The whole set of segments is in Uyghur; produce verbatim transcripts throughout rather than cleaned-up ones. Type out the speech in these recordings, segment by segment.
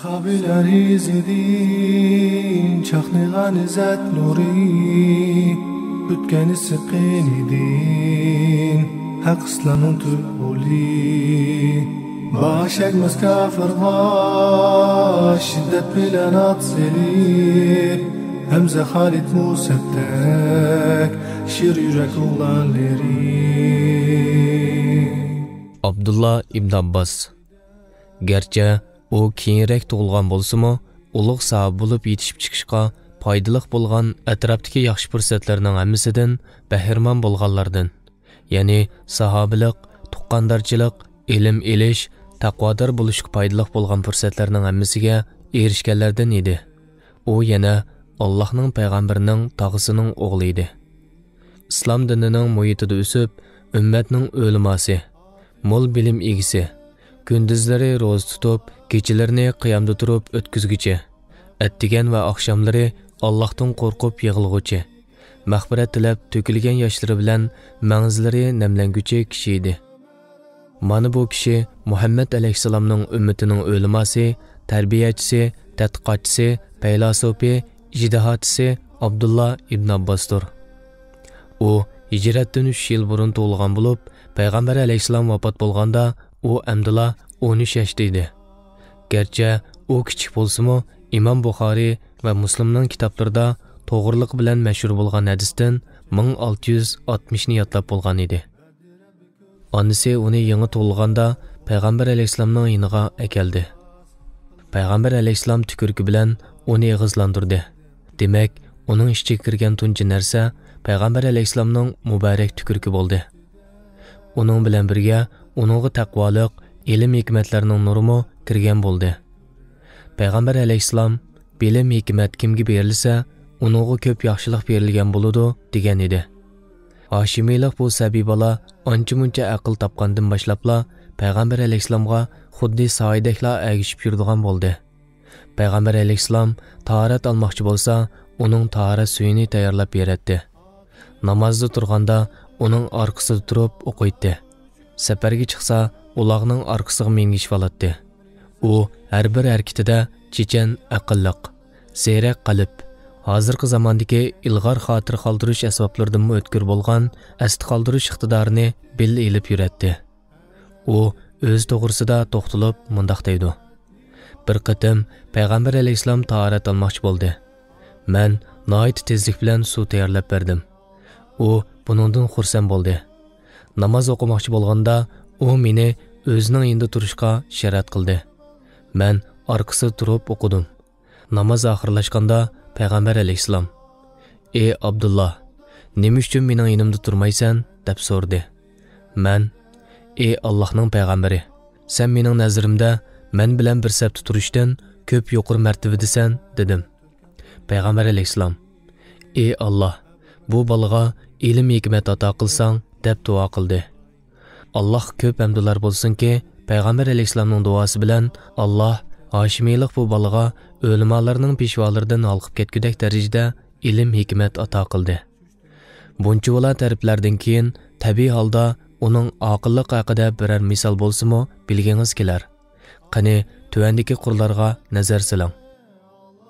ساھابىلەر ئىزىدىن چاقنىغان ئىززەت نۇرى، ئۆتكەن ئىسسىق قېنىدىن ھەق ئىسلامنىڭ تۈپ غولى. باش ئەگمەس كاپىرغا شىددەت بىلەن ئات سېلىپ، ھەمزە خالىد مۇسەبدەك شىر يۈرەك ئوغلانلىرى. ئابدۇللا ئىبن ئابباس. گەرچە ئۇ كېيىنرەك تۇغۇلغان بولسىمۇ، ئۇلۇغ ساھابە بولۇپ يېتىشىپ چىقىشقا پايدىلىق بولغان ئەتراپتىكى ياخشى پۇرسەتلەرنىڭ ھەممىسىدىن بەھرىمەن بولغانلاردىن، يەنى ساھابىلىق، تۇغقاندارچىلىق، ئىلىم ئېلىش، تەقۋادار بولۇشقا پايدىلىق بولغان پۇرسەتلەرنىڭ ھەممىسىگە ئېرىشكەنلەردىن ئىدى. ئۇ يەنە ئاللاھنىڭ پەيغەمبىرىنىڭ تاغىسىنىڭ ئوغلى ئىدى. ئىسلام دىنىنىڭ مۇھىتىدا ئۆسۈپ، ئۈممەتنىڭ ئۆلىماسى، مول بىلىم ئىگىسى، كۈندۈزلىرى روزا تۇتۇپ، كېچىلىرىنى قىيامدا تۇرۇپ ئۆتكۈزگۈچى، ئەتىگەن ۋە ئاخشاملىرى ئاللاھتىن قورقۇپ يىغلىغۇچى، مەغپىرەت تىلەپ تۆكۈلگەن ياشلىرى بىلەن مەڭزىلىرى نەملەنگۈچى كىشى ئىدى. مانا بۇ كىشى مۇھەممەد ئەلەيھىسسالامنىڭ ئۈممىتىنىڭ ئۆلىماسى، تەربىيەچىسى، تەتقىقاتچىسى، پەيلاسوپى، ئىجتىھادچىسى ئابدۇللا ئىبن ئابباستۇر. ئۇ ھىجرەتتىن ئۈچ يىل بۇرۇن تۇغۇلغان بولۇپ، پەيغەمبەر ئەلەيھىسسالام ۋاپات بولغاندا ئۇ ئەمدىلا ئون ئۈچ ياشتا ئىدى. گەرچە ئۇ كىچىك بولسىمۇ، ئىمام بۇخارىي ۋە مۇسلىمنىڭ كىتابلىرىدا توغرىلىقى بىلەن مەشھۇر بولغان ھەدىستىن مىڭ ئالتە يۈز ئاتمىشنى يادلاپ بولغان ئىدى. ئانىسى ئۇنى يېڭى تۇغۇلغاندا پەيغەمبەر ئەلەيھىسسالامنىڭ يېنىغا ئەكەلدى. پەيغەمبەر ئەلەيھىسسالام تۈكۈرۈكى بىلەن ئۇنى ئېغىزلاندۇردى. دېمەك، ئۇنىڭ ئىچىگە كىرگەن تۇنجى نەرسە پەيغەمبەر ئەلەيھىسسالامنىڭ مۇبارەك تۈكۈرۈكى بولدى. ئۇنىڭ بىلەن بىرگە ئۇنىڭغا تەقۋالىق، ئىلىم-ھېكمەتلەرنىڭ نۇرىمۇ كىرگەن بولدى. پەيغەمبەر ئەلەيھىسسالام، «بىلىم، ھېكمەت كىمگە بېرىلسە، ئۇنىڭغا كۆپ ياخشىلىق بېرىلگەن بولىدۇ» دېگەن ئىدى. ھاشىمىيلىق بۇ سەبىي بالا ئانچە-مۇنچە ئەقىل تاپقاندىن باشلاپلا پەيغەمبەر ئەلەيھىسسالامغا خۇددى سايىدەكلا ئەگىشىپ يۈرىدىغان بولدى. پەيغەمبەر ئەلەيھىسسالام تاھارەت ئالماقچى بولسا، ئۇنىڭ تاھارەت سۈيىنى تەييارلاپ بېرەتتى. نامازدا تۇرغاندا ئۇنىڭ ئارقىسىدا تۇرۇپ ئوقۇيتتى. سەپەرگە چىقسا، ئۇلاغنىڭ ئارقىسىغا مىنگىشىۋالاتتى. ئۇ ھەر بىر ھەرىكىتىدە چېچەن ئەقىللىق، زېرەك قەلب، ھازىرقى زاماندىكى ئىلغار خاتىرە قالدۇرۇش ئەسۋابلىرىدىنمۇ ئۆتكۈر بولغان ئەستە قالدۇرۇش ئىقتىدارىنى بىللە ئېلىپ يۈرەتتى. ئۇ ئۆزى توغرىسىدا توختىلىپ مۇنداق دەيدۇ: «بىر قېتىم پەيغەمبەر ئەلەيھىسسالام تاھارەت ئالماقچى بولدى. مەن ناھايىتى تېزلىك بىلەن سۇ تەييارلاپ بەردىم. ئۇ بۇنىڭدىن خۇرسەن بولدى. ناماز ئوقۇماقچى بولغاندا ئۇ مېنى ئۆزىنىڭ يېنىدا تۇرۇشقا شەرەت قىلدى. مەن ئارقىسىدا تۇرۇپ ئوقۇدۇم. ناماز ئاخىرلاشقاندا پەيغەمبەر ئەلەيھىسسالام، 'ئى ئابدۇللا، نېمە ئۈچۈن مېنىڭ يېنىمدا تۇرمايسەن؟' دەپ سورىدى. مەن، 'ئى ئاللاھنىڭ پەيغەمبىرى، سەن مېنىڭ نەزىرىمدە مەن بىلەن بىر سەپتە تۇرۇشتىن كۆپ يۇقىرى مەرتىۋىدىسەن' دېدىم. پەيغەمبەر ئەلەيھىسسالام، 'ئى ئاللاھ، بۇ بالىغا ئىلىم-ھېكمەت ئاتا قىلساڭ' دەپ دۇئا قىلدى. ئاللاھقا كۆپ ھەمدۇلار بولسۇنكى، پەيغەمبەر ئەلەيھىسسالامنىڭ دۇئاسى بىلەن ئاللاھ ھاشىمىيلىق بۇ بالىغا ئۆلىمالارنىڭ پېشۋالىرىدىن ھالقىپ كەتكۈدەك دەرىجىدە ئىلىم-ھېكمەت ئاتا قىلدى. بۇنچىۋالا تەرىپلەردىن كېيىن، تەبىئىي ھالدا ئۇنىڭ ئاقىللىقى ھەققىدە بىرەر مىسال بولسىمۇ بىلگىڭىز كېلەر. قېنى، تۆۋەندىكى قۇرلارغا نەزەر سېلىڭ.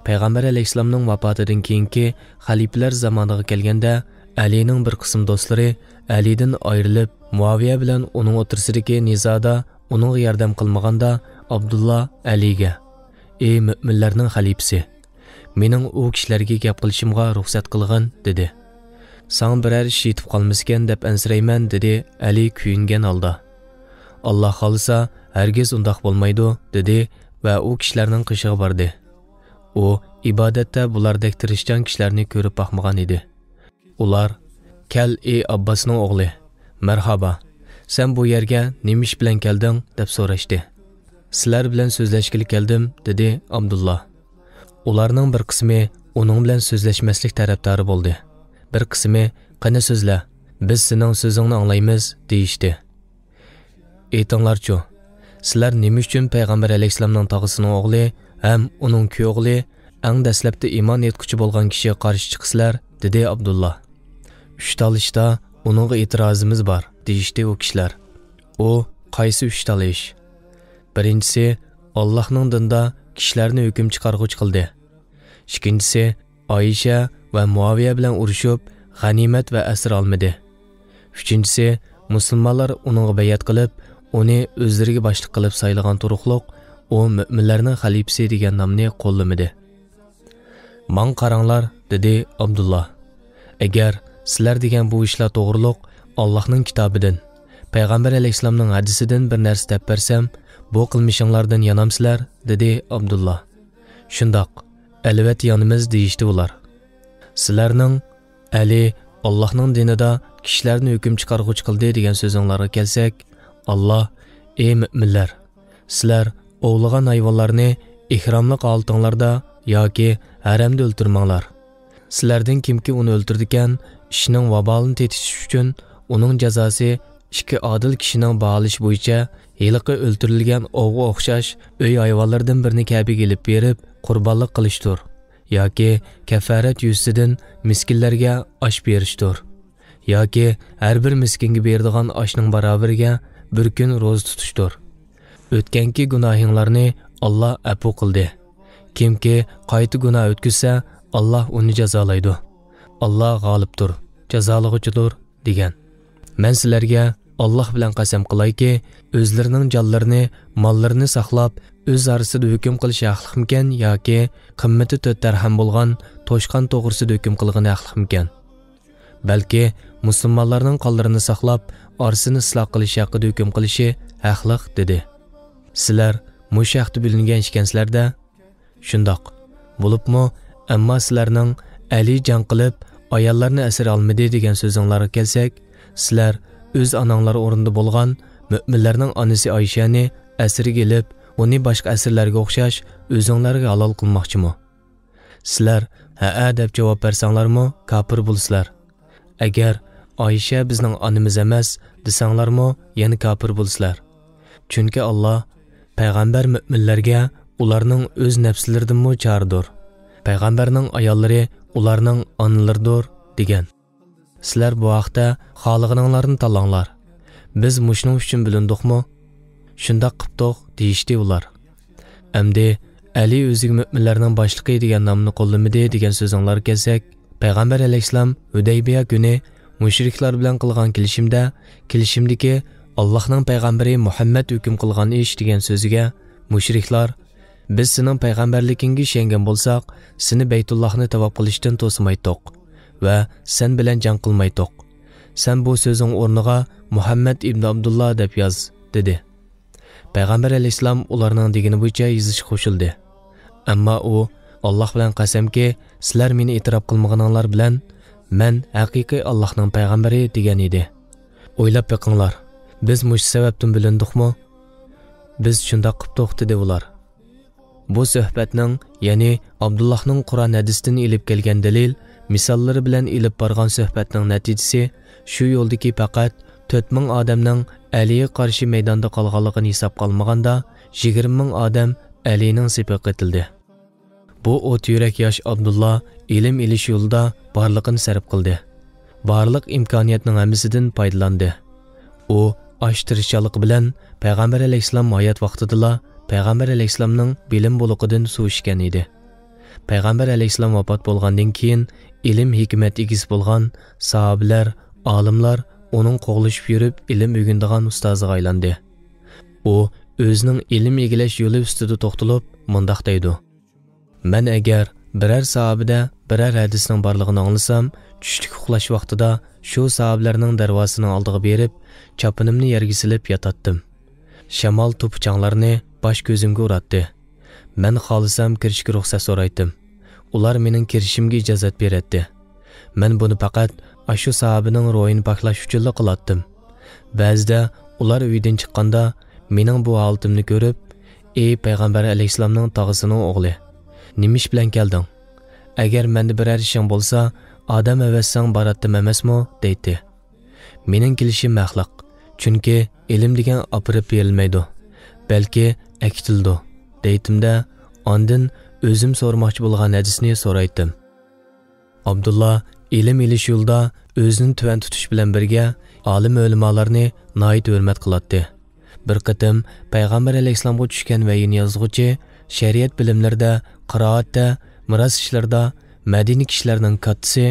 پەيغەمبەر ئەلەيھىسسالامنىڭ ۋاپاتىدىن كېيىنكى خەلىپىلەر زامانىغا كەلگەندە، ئەلىنىڭ بىر قىسىم دوستلىرى ئەلىدىن ئايرىلىپ، مۇئاۋىيە بىلەن ئۇنىڭ ئوتتۇرىسىدىكى نىزادا ئۇنىڭغا ياردەم قىلمىغاندا، ئابدۇللا ئەلىگە، «ئى مۆمىنلەرنىڭ خەلىپىسى، مېنىڭ ئۇ كىشىلەرگە گەپ قىلىشىمغا رۇخسەت قىلغىن» دېدى. «ساڭا بىرەر ئىش يېتىپ قالمىسىكەن دەپ ئەنسىرەيمەن» دېدى ئەلى كۆيۈنگەن ھالدا. «ئاللا خالىسا، ھەرگىز ئۇنداق بولمايدۇ» دېدى ۋە ئۇ كىشىلەرنىڭ قېشىغا باردى. ئۇ ئىبادەتتە بۇلاردەك تىرىشچان كىشىلەرنى كۆرۈپ باقمىغان ئىدى. ئۇلار، «كەل، ئى ئابباسنىڭ ئوغلى، مەرھابا! سەن بۇ يەرگە نېمە ئىش بىلەن كەلدىڭ؟» دەپ سوراشتى. «سىلەر بىلەن سۆزلەشكىلى كەلدىم» دېدى ئابدۇللا. ئۇلارنىڭ بىر قىسمى ئۇنىڭ بىلەن سۆزلەشمەسلىك تەرەپدارى بولدى. بىر قىسمى، «قېنى سۆزلە، بىز سېنىڭ سۆزۈڭنى ئاڭلايمىز» دېيىشتى. «ئېيتىڭلارچۇ، سىلەر نېمە ئۈچۈن پەيغەمبەر ئەلەيھىسسالامنىڭ تاغىسىنىڭ ئوغلى ھەم ئۇنىڭ كۈيئوغلى، ئەڭ دەسلەپتە ئىمان ئېيتقۇچى بولغان كىشىگە قارشى چىقىسىلەر؟» دېدى ئابدۇللا. «ئۈچ تال ئىشتا ئۇنىڭغا ئېتىرازىمىز بار» دېيىشتى ئۇ كىشىلەر. ئۇ، «قايسى ئۈچ تال ئىش؟» «بىرىنچىسى، ئاللاھنىڭ دىنىدا كىشىلەرنى ھۆكۈم چىقارغۇچى قىلدى. ئىككىنچىسى، ئائىشە ۋە مۇئاۋىيە بىلەن ئۇرۇشۇپ، غەنىيمەت ۋە ئەسىر ئالمىدى. ئۈچىنچىسى، مۇسۇلمانلار ئۇنىڭغا بەيئەت قىلىپ، ئۇنى ئۆزلىرىگە باشلىق قىلىپ سايلىغان تۇرۇقلۇق، ئۇ مۆمىنلەرنىڭ خەلىپىسى دېگەن نامنى قوللىمىدى. «ماڭا قاراڭلار» دېدى ئابدۇللا. «ئەگەر سىلەر دېگەن بۇ ئىشلار توغرۇلۇق ئاللاھنىڭ كىتابىدىن، پەيغەمبەر ئەلەيھىسسالامنىڭ ھەدىسىدىن بىر نەرسە دەپ بەرسەم، بۇ قىلمىشىڭلاردىن يانامسىلەر؟» دېدى ئابدۇللا. «شۇنداق، ئەلۋەتتە يانىمىز» دېيىشتى ئۇلار. سىلەرنىڭ ئەلى ئاللاھنىڭ دىنىدا كىشىلەرنى ھۆكۈم چىقارغۇچى قىلدى دېگەن سۆزۈڭلارغا كەلسەك، ئاللاھ: «ئەي مۆمىنلەر، سىلەر ئوۋلىغان ھايۋانلارنى ئېھراملىق ھالىتىڭلاردا ياكى ھەرەمدە ئۆلتۈرمەڭلار. سىلەردىن كىمكى ئۇنى ئۆلتۈرىدىكەن، ئىشنىڭ ۋابالىنى تېتىتىش ئۈچۈن ئۇنىڭ جازاسى ئىككى ئادىل كىشىنىڭ باھالىشى بويىچە ھېلىقى ئۆلتۈرۈلگەن ئوۋغا ئوخشاش ئۆي ھايۋانلىرىدىن بىرنى كەبىگە ئېلىپ بېرىپ قۇربانلىق قىلىشتۇر. ياكى كەففارەت يۈزىسىدىن مىسكىنلەرگە ئاش بېرىشتۇر. ياكى ھەر بىر مىسكىنگە بېرىدىغان ئاشنىڭ باراۋىرىگە بىر كۈن روزا تۇتۇشتۇر. ئۆتكەنكى گۇناھىڭلارنى ئاللاھ ئەپۇ قىلدى. كىمكى قايتا گۇناھ ئۆتكۈزسە، ئاللاھ ئۇنى جازالايدۇ. ئاللاھ غالىبتۇر، جازالىغۇچىدۇر» دېگەن. مەن سىلەرگە ئاللاھ بىلەن قەسەم قىلايكى، ئۆزلىرىنىڭ جانلىرىنى، ماللىرىنى ساقلاپ، ئۆز ئارىسىدا ھۆكۈم قىلىشى ھەقلىقمىكەن ياكى قىممىتى تۆت دەرھەم بولغان توشقان توغرىسىدا ھۆكۈم قىلغىنى ھەقلىقمىكەن؟ بەلكى مۇسۇلمانلارنىڭ قانلىرىنى ساقلاپ، ئارىسىنى ئىسلاھ قىلىش ھەققىدە ھۆكۈم قىلىشى ھەقلىق، دېدى. سىلەر مۇشۇ ھەقتە بۆلۈنگەن ئىكەنسىلەر-دە؟ شۇنداق. بولۇپمۇ، ئەمما سىلەرنىڭ ئەلى جەڭ قىلىپ، ئاياللارنى ئەسىر ئالمىدى دېگەن سۆزۈڭلارغا كەلسەك، سىلەر ئۆز ئاناڭلار ئورنىدا بولغان مۆمىنلەرنىڭ ئانىسى ئائىشەنى ئەسىرگە ئېلىپ، ئۇنى باشقا ئەسىرلەرگە ئوخشاش ئۆزۈڭلارگە ھالال قىلماقچىمۇ؟ سىلەر «ھەئە» دەپ جاۋاب بەرسەڭلارمۇ كاپىر بولىسىلەر. ئەگەر «ئائىشە بىزنىڭ ئانىمىز ئەمەس» دېسەڭلارمۇ يەنە كاپىر بولىسىلەر. چۈنكى ئاللاھ: «پەيغەمبەر مۆمىنلەرگە ئۇلارنىڭ ئۆز نەپسلىرىدىنمۇ چارىدۇر. پەيغەمبەرنىڭ ئاياللىرى ئۇلارنىڭ ئانىلىرىدۇر» دېگەن. سىلەر بۇ ھەقتە خالىغىنىڭلارنى تاللاڭلار. بىز مۇشۇنىڭ ئۈچۈن بۆلۈندۇقمۇ؟ شۇنداق قىپتۇق، دېيىشتى ئۇلار. ئەمدى ئەلى ئۆزىگە مۆمىنلەرنىڭ باشلىقى دېگەن نامنى قوللىمىدى دېگەن سۆزۈڭلارغا كەلسەك، پەيغەمبەر ئەلەيھىسسالام ھۇدەيبىيە كۈنى مۇشرىكلار بىلەن قىلغان كېلىشىمدە، كېلىشىمدىكى «ئاللاھنىڭ پەيغەمبىرى مۇھەممەد ھۆكۈم قىلغان ئىش» دېگەن سۆزىگە مۇشرىكلار: «بىز سېنىڭ پەيغەمبەرلىكىڭگە ئىشەنگەن بولساق، سېنى بەيتۇللاھنى تاۋاپ قىلىشتىن توسىمايتتۇق ۋە سەن بىلەن جەڭ قىلمايتتۇق. سەن بۇ سۆزۈڭ ئورنىغا مۇھەممەد ئىبن ئابدۇللا دەپ ياز» دېدى. پەيغەمبەر ئەلەيھىسسالام ئۇلارنىڭ دېگىنى بويىچە يېزىشقا قوشۇلدى. ئەمما ئۇ: «ئاللاھ بىلەن قەسەمكى، سىلەر مېنى ئېتىراپ قىلمىغىنىڭلار بىلەن مەن ھەقىقىي ئاللاھنىڭ پەيغەمبىرى» دېگەن ئىدى. ئويلاپ بېقىڭلار، بىز مۇشۇ سەۋەبتىن بۆلۈندۇقمۇ؟ بىز شۇنداق قىپتۇق، دېدى ئۇلار. بۇ سۆھبەتنىڭ، يەنى ئابدۇللاھنىڭ قۇرئان ھەدىستىن ئېلىپ كەلگەن دەلىل، مىساللىرى بىلەن ئېلىپ بارغان سۆھبەتنىڭ نەتىجىسى شۇ يولدىكى پەقەت تۆت مىڭ ئادەمنىڭ ئەلىگە قارشى مەيداندا قالغانلىقىنى ھېسابقا ئالمىغاندا، يىگىرمە مىڭ ئادەم ئەلىنىڭ سېپىگە قېتىلدى. بۇ ئوت يۈرەك ياش ئابدۇللا ئىلىم ئېلىش يولىدا بارلىقىنى سەرپ قىلدى. بارلىق ئىمكانىيەتنىڭ ھەممىسىدىن پايدىلاندى. ئۇ ئاشۇ تىرىشچانلىقى بىلەن پەيغەمبەر ئەلەيھىسسالام ھايات ۋاقتىدىلا پەيغەمبەر ئەلەيھىسسالامنىڭ بىلىم بۇلىقىدىن سۇ ئىچكەن ئىدى. پەيغەمبەر ئەلەيھىسسالام ۋاپات بولغاندىن كېيىن، ئىلىم ھېكمەت ئىگىسى بولغان ساھابىلەر، ئالىملار ئۇنىڭ قوغلىشىپ يۈرۈپ ئىلىم ئۆگىنىدىغان ئۇستازىغا ئايلاندى. ئۇ ئۆزىنىڭ ئىلىم ئىگىلەش يولى ئۈستىدە توختىلىپ مۇنداق دەيدۇ: «مەن ئەگەر بىرەر ساھابىدە بىرەر ھەدىسنىڭ بارلىقىنى ئاڭلىسام، چۈشلۈك ئۇخلاش ۋاقتىدا شۇ ساھابىلەرنىڭ دەرۋازىسىنىڭ ئالدىغا بېرىپ، چاپىنىمنى يەرگە سېلىپ ياتاتتىم. شامال توپا-چاڭلارنى باش كۆزۈمگە ئۇراتتى. مەن خالىسام كىرىشكە رۇخسەت سورايتتىم. ئۇلار مېنىڭ كىرىشىمگە ئىجازەت بېرەتتى. مەن بۇنى پەقەت ئاشۇ ساھابىنىڭ روھىنى پاكلاش ئۈچۈنلا قىلاتتىم. بەزىدە ئۇلار ئۆيدىن چىققاندا، مېنىڭ بۇ ھالىتىمنى كۆرۈپ، ئى پەيغەمبەر ئەلەيھىسسالامنىڭ تاغىسىنىڭ ئوغلى، نېمە ئىش بىلەن كەلدىڭ؟ ئەگەر مەندە بىرەر ئىشىڭ بولسا، ئادەم ئەۋەتسەڭ باراتتىم ئەمەسمۇ؟» دەيتتى. مېنىڭ كېلىشىم ھەقلىق، چۈنكى ئىلىم دېگەن ئاپىرىپ بېرىلمەيدۇ، بەلكى ئەكېتىلىدۇ، دەيتتىم-دە، ئاندىن ئۆزۈم سورىماقچى بولغان ھەدىسنى سورايتتىم. ئابدۇللا ئىلىم ئېلىش يولىدا ئۆزىنى تۆۋەن تۇتۇش بىلەن بىرگە، ئالىم ئۆلىمالارنى ناھايىتى ھۆرمەت قىلاتتى. بىر قېتىم پەيغەمبەر ئەلەيھىسسالامغا چۈشكەن ۋەھىينى يازغۇچى شەرىئەت بىلىملىرىدە، قىرائەتتە، مىراس ئىشلىرىدا مەدىنە كىشىلەرنىڭ كاتتىسى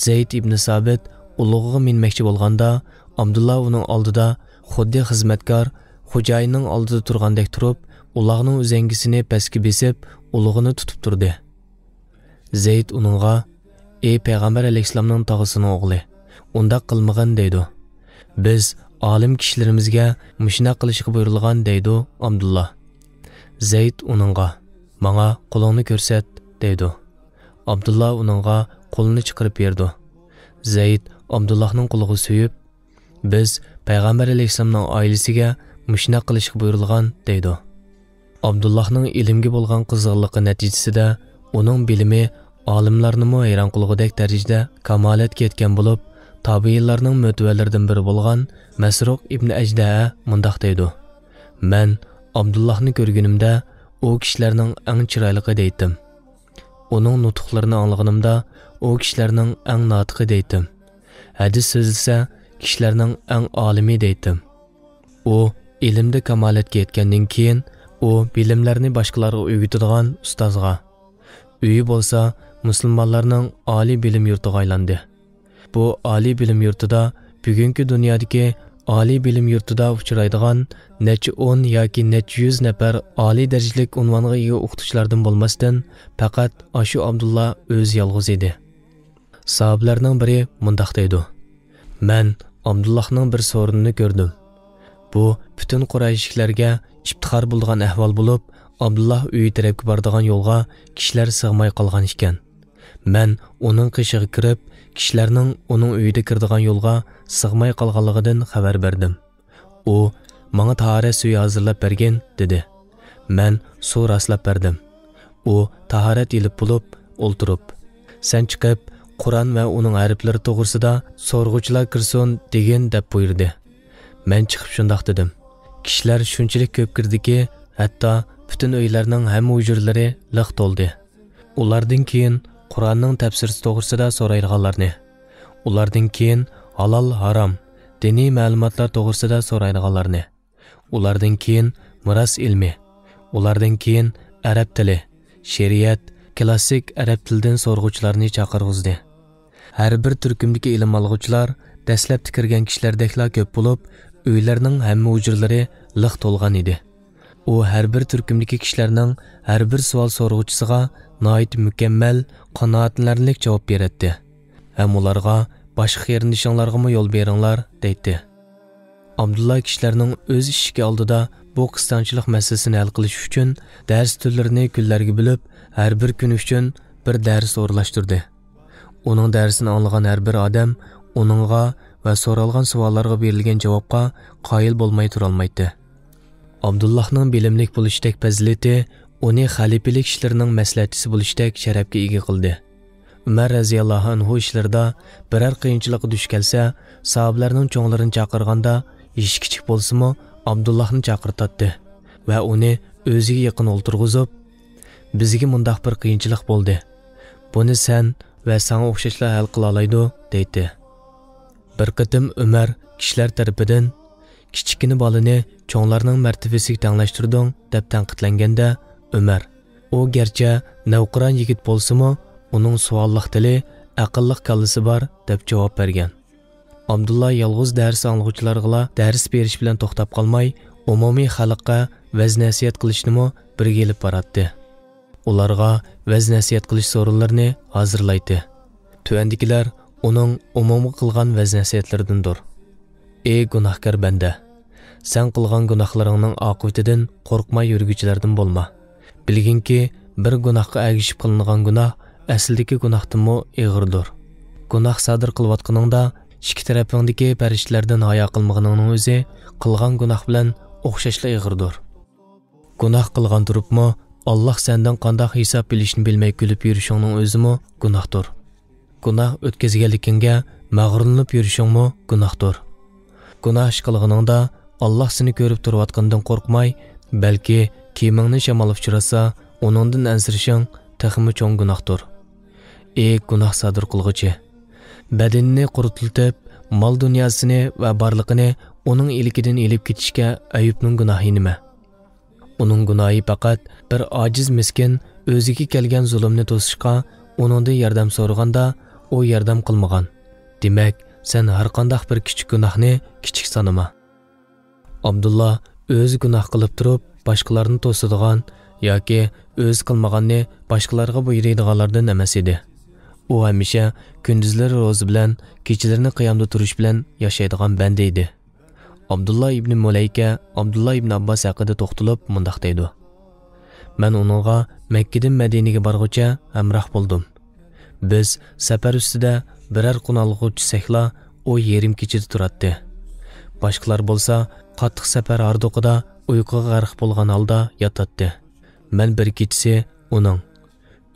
زەيد ئىبنى سابىت ئۇلۇغىغا مىنمەكچى بولغاندا، ئابدۇللا ئۇنىڭ ئالدىدا خۇددى خىزمەتكار خوجايىننىڭ ئالدىدا تۇرغاندەك تۇرۇپ، ئۇلاغنىڭ ئۈزەڭگىسىنى پەسكە بېسىپ، ئۇلۇغىنى تۇتۇپ تۇردى. زەيد ئۇنىڭغا، «ئەي پەيغەمبەر ئەلەيھىسسالامنىڭ تاغىسىنىڭ ئوغلى، ئۇنداق قىلمىغىن» دەيدۇ. «بىز ئالىم كىشىلىرىمىزگە مۇشۇنداق قىلىشقا بۇيرۇلغان» دەيدۇ ئابدۇللا. زەيد ئۇنىڭغا، «ماڭا قولۇڭنى كۆرسەت» دەيدۇ. ئابدۇللا ئۇنىڭغا قولىنى چىقىرىپ بېرىدۇ. زەيد ئابدۇللاھنىڭ قولىغا سۆيۈپ، «بىز پەيغەمبەر ئەلەيھىسسالامنىڭ ئائىلىسىگە مۇشۇنداق قىلىشقا بۇيرۇلغان» دەيدۇ. ئابدۇللاھنىڭ ئىلىمگە بولغان قىزغىنلىقى نەتىجىسىدە ئۇنىڭ بىلىمى ئالىملارنىمۇ ھەيران قىلغۇدەك دەرىجىدە كامالەتكە يەتكەن بولۇپ، تابىئىنلارنىڭ مۆتىۋەرلىرىدىن بىرى بولغان مەسرۇق ئىبنى ئەجدەئە مۇنداق دەيدۇ: «مەن ئابدۇللاھنى كۆرگىنىمدە، ئۇ كىشىلەرنىڭ ئەڭ چىرايلىقى دەيتتىم. ئۇنىڭ نۇتۇقلىرىنى ئاڭلىغىنىمدا، ئۇ كىشىلەرنىڭ ئەڭ ناتىقى دەيتتىم. ھەدىس سۆزلىسە، كىشىلەرنىڭ ئەڭ ئالىمى دەيتتىم. ئۇ ئىلىمدە كامالەتكە يەتكەندىن كېيىن، ئۇ بىلىملەرنى باشقىلارغا ئۆگىتىدىغان ئۇستازغا، ئۆيى بولسا مۇسۇلمانلارنىڭ ئالىي بىلىم يۇرتىغا ئايلاندى. بۇ ئالىي بىلىم يۇرتىدا بۈگۈنكى دۇنيادىكى ئالىي بىلىم يۇرتىدا ئۇچرايدىغان نەچچە ئون ياكى نەچچە يۈز نەپەر ئالىي دەرىجىلىك ئۇنۋانغا ئىگە ئوقۇتقۇچىلاردىن بولماستىن، پەقەت ئاشۇ ئابدۇللا ئۆزى يالغۇز ئىدى.» ساھابىلەرنىڭ بىرى مۇنداق دەيدۇ: «مەن ئابدۇللاھنىڭ بىر سورۇنىنى كۆردۈم. بۇ پۈتۈن قۇرەيشلىكلەرگە ئىپتىخار بولىدىغان ئەھۋال بولۇپ، ئابدۇللا ئۆيى تەرەپكە بارىدىغان يولغا كىشىلەر سىغماي قالغان ئىكەن. مەن ئۇنىڭ قېشىغا كىرىپ، كىشىلەرنىڭ ئۇنىڭ ئۆيىدە كىرىدىغان يولغا سىغماي قالغانلىقىدىن خەۋەر بەردىم. ئۇ، ماڭا تاھارەت سۈيى ھازىرلاپ بەرگىن، دېدى. مەن سۇ راسلاپ بەردىم. ئۇ تاھارەت ئېلىپ بولۇپ، ئولتۇرۇپ، سەن چىقىپ، قۇرئان ۋە ئۇنىڭ ھەرپلىرى توغرىسىدا سورىغۇچىلار كىرسۇن، دېگىن، دەپ بۇيرۇدى. مەن چىقىپ شۇنداق دېدىم. كىشىلەر شۇنچىلىك كۆپ كىردىكى، ھەتتا پۈتۈن ئۆيلەرنىڭ ھەممە ھۇجرىلىرى لىق تولدى. ئۇلاردىن كېيىن قۇرئاننىڭ تەپسىرى توغرىسىدا سورايدىغانلارنى، ئۇلاردىن كېيىن ھالال، ھارام، دىنىي مەلۇماتلار توغرىسىدا سورايدىغانلارنى، ئۇلاردىن كېيىن مىراس ئىلمى، ئۇلاردىن كېيىن ئەرەب تىلى، شېرىئەت، كىلاسسىك ئەرەب تىلىدىن سورىغۇچىلارنى چاقىرغۇزدى. ھەر بىر تۈركۈمدىكى ئىلىم ئالغۇچىلار دەسلەپتە كىرگەن كىشىلەردەكلا كۆپ بولۇپ، ئۆيلەرنىڭ ھەممە ھۇجرىلىرى لىق تولغان ئىدى. ئۇ ھەر بىر تۈركۈمدىكى كىشىلەرنىڭ ھەر بىر سوئال سورىغۇچىسىغا ناھايىتى مۇكەممەل، قانائەتلىنەرلىك جاۋاب بېرەتتى ھەم ئۇلارغا، «باشقا قېرىندىشىڭلارغىمۇ يول بېرىڭلار» دەيتتى. ئابدۇللا كىشىلەرنىڭ ئۆز ئىشىكى ئالدىدا بۇ قىستاڭچىلىق مەسىلىسىنى ھەل قىلىش ئۈچۈن دەرس تۈرلىرىنى كۈنلەرگە بۆلۈپ، ھەر بىر كۈن ئۈچۈن بىر دەرس ئورۇنلاشتۇردى. ئۇنىڭ دەرسىنى ئاڭلىغان ھەر بىر ئادەم ئۇنىڭغا ۋە سورالغان سوئاللارغا بېرىلگەن جاۋابقا قايىل بولماي تۇرالمايتتى. ئابدۇللاھنىڭ بىلىملىك بولۇشتەك پەزىلىتى ئۇنى خەلىپىلىك ئىشلىرىنىڭ مەسلىھەتچىسى بولۇشتەك شەرەپكە ئىگە قىلدى. ئۆمەر رەزىياللاھۇ ئەنھۇ ئىشلىرىدا بىرەر قىيىنچىلىققا دۇچ كەلسە، ساھابىلەرنىڭ چوڭلىرىنى چاقىرغاندا، يېشى كىچىك بولسىمۇ، ئابدۇللاھنى چاقىرتاتتى ۋە ئۇنى ئۆزىگە يېقىن ئولتۇرغۇزۇپ، «بىزگە مۇنداق بىر قىيىنچىلىق بولدى. بۇنى سەن ۋە ساڭا ئوخشاشلار ھەل قىلالايدۇ» دەيتتى. بىر قېتىم ئۆمەر كىشىلەر تەرىپىدىن، «كىچىككىنە بالىنى چوڭلارنىڭ مەرتىۋىسىگە تەڭلەشتۈردۈڭ» دەپ تەنقىدلەنگەندە، ئۆمەر، «ئۇ گەرچە نەۋقىران يىگىت بولسىمۇ، ئۇنىڭ سوئاللىق تىلى، ئەقىللىق كاللىسى بار» دەپ جاۋاب بەرگەن. ئابدۇللا يالغۇز دەرس ئاڭلىغۇچىلارغىلا دەرس بېرىش بىلەن توختاپ قالماي، ئومۇمىي خەلققە ۋەز-نەسىھەت قىلىشنىمۇ بىرگە ئېلىپ باراتتى. ئۇلارغا ۋەز-نەسىھەت قىلىش سورۇنلىرىنى ھازىرلايتتى. تۆۋەندىكىلەر ئۇنىڭ ئومۇمغا قىلغان ۋەز-نەسىھەتلىرىدىندۇر. ئى گۇناھكار بەندە! سەن قىلغان گۇناھلىرىڭنىڭ ئاقىۋىتىدىن قورقماي يۈرگۈچىلەردىن بولما. بىلگىنكى، بىر گۇناھقا ئەگىشىپ قىلىنغان گۇناھ ئەسلىدىكى گۇناھتىنمۇ ئېغىردۇر. گۇناھ سادىر قىلىۋاتقىنىڭدا ئىككى تەرىپىڭدىكى پەرىشتىلەردىن ھايا قىلمىغىنىڭنىڭ ئۆزى قىلغان گۇناھ بىلەن ئوخشاشلا ئېغىردۇر. گۇناھ قىلغان تۇرۇپمۇ ئاللاھ سەندىن قانداق ھېساب ئېلىشنى بىلمەي كۈلۈپ يۈرۈشۈڭنىڭ ئۆزىمۇ گۇناھتۇر. گۇناھ ئۆتكۈزگەنلىكىڭگە مەغرۇرلىنىپ يۈرۈشۈڭمۇ گۇناھتۇر. گۇناھ ئىش قىلغىنىڭدا ئاللاھ سېنى كۆرۈپ تۇرۇۋاتقىنىدىن قورقماي، بەلكى كىيىمىڭنى شامال ئۇچراتسا، ئۇنىڭدىن ئەنسىرىشىڭ تېخىمۇ چوڭ گۇناھتۇر. ئى گۇناھ سادىر قىلغۇچى! بەدىنىنى قۇرۇتلىتىپ، مال-دۇنياسىنى ۋە بارلىقىنى ئۇنىڭ ئىلكىدىن ئېلىپ كېتىشكە ئەييۇبنىڭ گۇناھى نېمە؟ ئۇنىڭ گۇناھى پەقەت بىر ئاجىز مىسكىن ئۆزىگە كەلگەن زۇلۇمنى توسۇشقا ئۇنىڭدىن ياردەم سورىغاندا ئۇ ياردەم قىلمىغان. دېمەك، سەن ھەرقانداق بىر كىچىك گۇناھنى كىچىك سانىما. ئابدۇللا ئۆزى گۇناھ قىلىپ تۇرۇپ باشقىلارنى توسىدىغان ياكى ئۆزى قىلمىغاننى باشقىلارغا بۇيرۇيدىغانلاردىن ئەمەس ئىدى. ئۇ ھەمىشە كۈندۈزلىرى روزا بىلەن، كېچىلىرىنى قىيامدا تۇرۇش بىلەن ياشايدىغان بەندە ئىدى. ئابدۇللا ئىبنى مۇلەيكە ئابدۇللا ئىبنى ئابباس ھەققىدە توختىلىپ مۇنداق دەيدۇ: مەن ئۇنىڭغا مەككىدىن مەدىنىگە بارغۇچە ھەمراھ بولدۇم. بىز سەپەر ئۈستىدە بىرەر قون ئالغۇچە چۈشسەكلا، ئۇ يېرىم كېچىدە تۇراتتى. باشقىلار بولسا قاتتىق سەپەر ھاردۇقىدا ئۇيقۇغا غەرق بولغان ھالدا ياتاتتى. مەن بىر كېچىسى ئۇنىڭ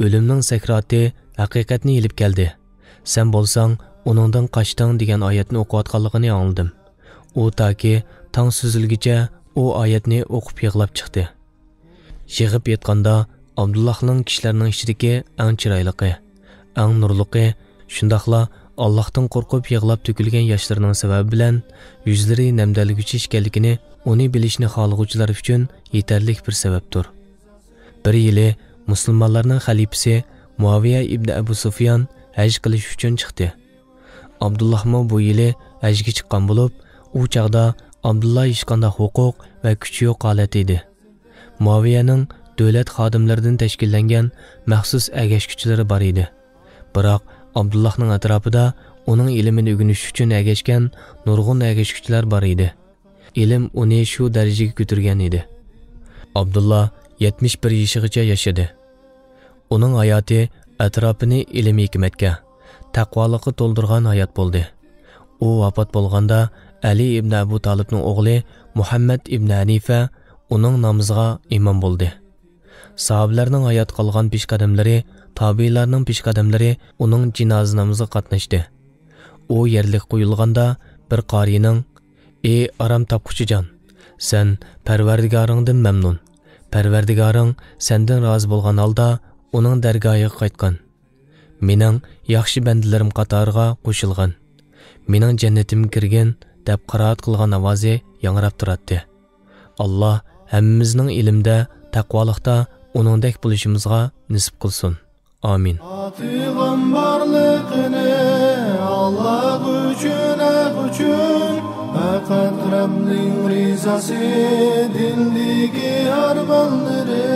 «ئۆلۈمنىڭ سەكراتى ھەقىقەتنى ئېلىپ كەلدى. سەن بولساڭ ئۇنىڭدىن قاچتىڭ» دېگەن ئايەتنى ئوقۇۋاتقانلىقىنى ئاڭلىدىم. ئۇ تاكى تاڭ سۈزۈلگىچە ئۇ ئايەتنى ئوقۇپ يىغلاپ چىقتى. يىغىپ ئېيتقاندا، ئابدۇللاھنىڭ كىشىلەرنىڭ ئىچىدىكى ئەڭ چىرايلىقى، ئەڭ نۇرلۇقى، شۇنداقلا ئاللاھتىن قورقۇپ يىغلاپ تۆكۈلگەن ياشلىرىنىڭ سەۋەبى بىلەن يۈزلىرى نەمدەلگۈچى ئىكەنلىكىنى ئۇنى بىلىشنى خالىغۇچىلار ئۈچۈن يېتەرلىك بىر سەۋەبتۇر. بىر يىلى مۇسۇلمانلارنىڭ خەلىپىسى مۇئاۋىيە ئىبنى ئەبۇ سۇفيان ھەج قىلىش ئۈچۈن چىقتى. ئابدۇللاھمۇ بۇ يىلى ھەجگە چىققان بولۇپ، ئۇ چاغدا ئابدۇللا ھېچقانداق ھوقۇق ۋە كۈچى يوق ھالەتتە ئىدى. مۇئاۋىيەنىڭ دۆلەت خادىملىرىدىن تەشكىللەنگەن مەخسۇس ئەگەشكۈچىلىرى بار ئىدى. بىراق ئابدۇللاھنىڭ ئەتراپىدا ئۇنىڭ ئىلمىنى ئۆگىنىش ئۈچۈن ئەگەشكەن نۇرغۇن ئەگەشكۈچىلەر بار ئىدى. ئىلىم ئۇنى شۇ دەرىجىگە كۆتۈرگەن ئىدى. ئابدۇللا يەتمىش بىر يېشىغىچە ياشىدى. ئۇنىڭ ھاياتى ئەتراپىنى ئىلىم-ھېكمەتكە، تەقۋالىققا تولدۇرغان ھايات بولدى. ئۇ ۋاپات بولغاندا، ئەلى ئىبنى ئەبۇ تالىپنىڭ ئوغلى مۇھەممەد ئىبنى ھەنىفە ئۇنىڭ نامىزىغا ئىمام بولدى. ساھابىلەرنىڭ ھايات قالغان پېشقەدەملىرى، تابىئىنلارنىڭ پېشقەدەملىرى ئۇنىڭ جىنازا نامىزىغا قاتناشتى. ئۇ يەرلىككە قويۇلغاندا، بىر قارىينىڭ: «ئى ئارام تاپقۇچى جان، سەن پەرۋەردىگارىڭدىن مەمنۇن. پەرۋەردىگارىڭ سەندىن رازى بولغان ھالدا ئۇنىڭ دەرگاھىغا قايتقىن. مېنىڭ ياخشى بەندىلىرىم قاتارىغا قوشۇلغىن. مېنىڭ جەننىتىمگە كىرگىن» دەپ قىرائەت قىلغان ئاۋازى ياڭراپ تۇراتتى. ئاللا ھەممىمىزنىڭ ئىلىمدە، تەقۋالىقتا ئۇنىڭدەك بولۇشىمىزغا نېسىپ قىلسۇن. ئامىن. ئاتىغان بارلىقىنى ئاللا ئۈچۈن، ھەق ئۈچۈن، پەقەت رەبنىڭ رىزاسى دىلدىكى ئارمانلىرى.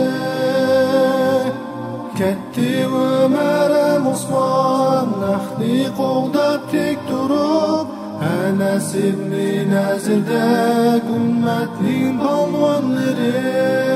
كەتتى ئۆمەر ھەم ئوسمان، ھەقنى قوغداپ تىك تۇرۇپ، ئەنەس ئىبنى نەزىردەك ئۈممەتنىڭ پالۋانلىرى.